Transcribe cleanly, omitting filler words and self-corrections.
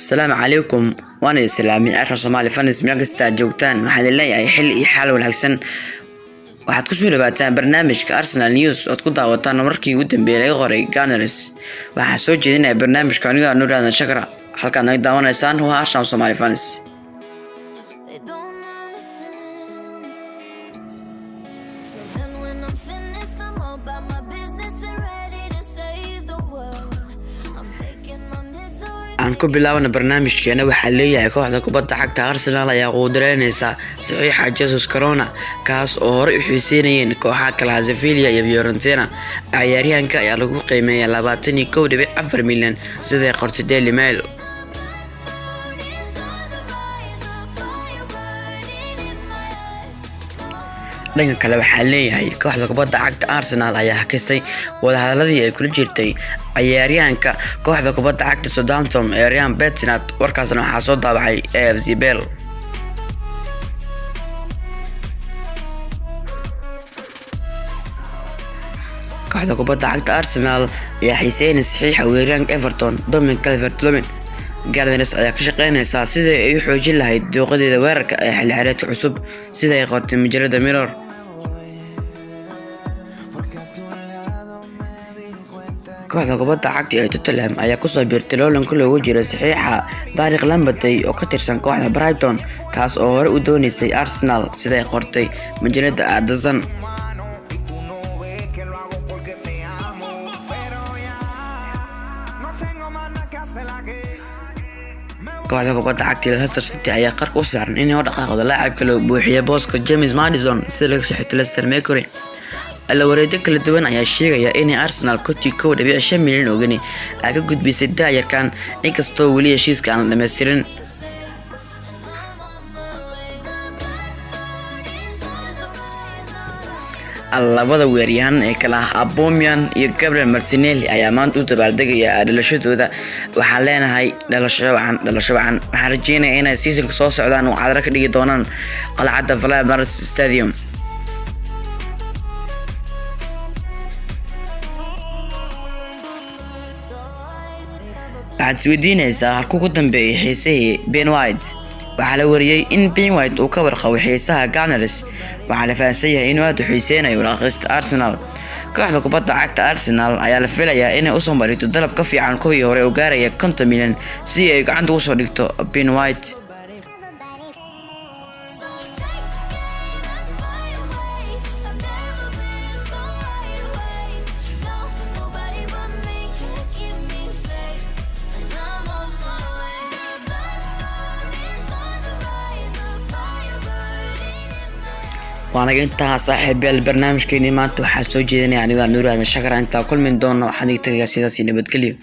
Asalaamu calaykum, waan idin salaamay Arsenal Somali fans meel kasta aad joogtaan. Waxaan idin leeyahay xil iyo xaal wanaagsan. Waxaad kusoo dhawaataan barnaamijka Arsenal News ood ku daawataan wararkii ugu dambeeyay laga qoray Gunners. Waxaa soo jeedinaya barnaamijka aniga Nuur Aadan Shakra. Halkaad naga daawanaysaan waa Arsenal Somali fans. They don't understand. So then when I'm finished, I'm all about my business and ready to save the world. I'm taking my misery. Aan ku bilaabana barnaamijkeena. Waxaa leeyahay kooxda kubadda cagta Arsenal ayaa quudareyneysa saxiixa Jesus Corona, kaas oo horey u xiiseynayeen kooxaha kalaha Sevilla iyo Fiorentina. Ciyaaryahanka ayaa lagu qiimeeyaa 21.4 milyan, siday qortay Daily Mail. Is on the rise, a fire burning in my eyes. Dhanka kale, waxaa leeyahay kooxda kubadda cagta Arsenal ayaa hakisay wadahadaladii ay kula jirtay ciyaaryahanka kooxda kubadda cagta Southampton ee Ryan Bennett. Warkaasna waxaa soo daabacay AFC Bell. Kooxda kubadda cagta Arsenal ayaa xiiseynaysa saxiixa weeraryahanka Everton Dominic Calvert-Lewin. Gunners ayaa ka shaqeynaysa sidii ay u xoojin lahayd dooqadeeda weerarka ee xilli ciyaareedka cusub, sida ay qortay majalada Mirror. Porque a tu lado me di cuenta Kooxda kubadda cagta ee Tottenham ayaa kusoo biirtay loolanka loogu jiro saxiixa Tariq Lamptey oo ka tirsan kooxda Brighton, kaas oo hore u dooneysay Arsenal, sida ay qortay majalada The Sun. Mano y tú no ves que lo hago porque te amo, pero ya no tengo más nada que hacer aquí. Me voy. Kooxda kubadda cagta ee Leicester City ayaa qarka u saaran inay u dhaqaaqdo laacibka loo buuxiyo booska James Maddison, sida laga soo xigtay Leicester Mercury. Ilawareedyo kala duwan ayaa sheegaya inay Arsenal 51.5 milyan oo gini ay ka gudbisay daayarkan, inkastoo weli heshiiska aan la dhammaystirin. I'm on my way. The blackbird is on the rise. Labada weeraryahan ee kala ah Aubameyang iyo Gabriel Martinelli ayaa maanta u dabaaldegaya dhalashadooda. Waxaan leenahay dhalasho wacan, dhalasho wacan. Waxaan rajeynayaa inay seasonka soo socdaan oo cadaro ka dhigi doonaan qalcadda Fly Emirates Stadium. Waxaad isweydiinaysaa halkuu ku dambeeyay xiisihii Ben White. Waxaa la wariyey in Ben White uu ka warqabo xiisaha Gunners. Waxaa la fahansan yahay inuu aad u xiiseynayo dhaqaaqista Arsenal. Kooxda kubadda cagta Arsenal ayaa la filayaa inay usoo marigto dalab ka fiican kuwii hore oo gaaraya 50 milyan si ay gacanta ugu soo dhigto Ben White. So take aim and fly away. I've never been so wide awake. No, nobody but me can keep me safe. And I'm on my way. The blackbird is on the rise, a fire burning in my Waanaga intaa, saaxiibayaal. Barnaamijkeenii maanta waxaa soo jeedinaya aniga Nuur Aadan Shakar. Intaa kulmi doona, waxaan iga tagayaa sidaas iyo nabadgelyo.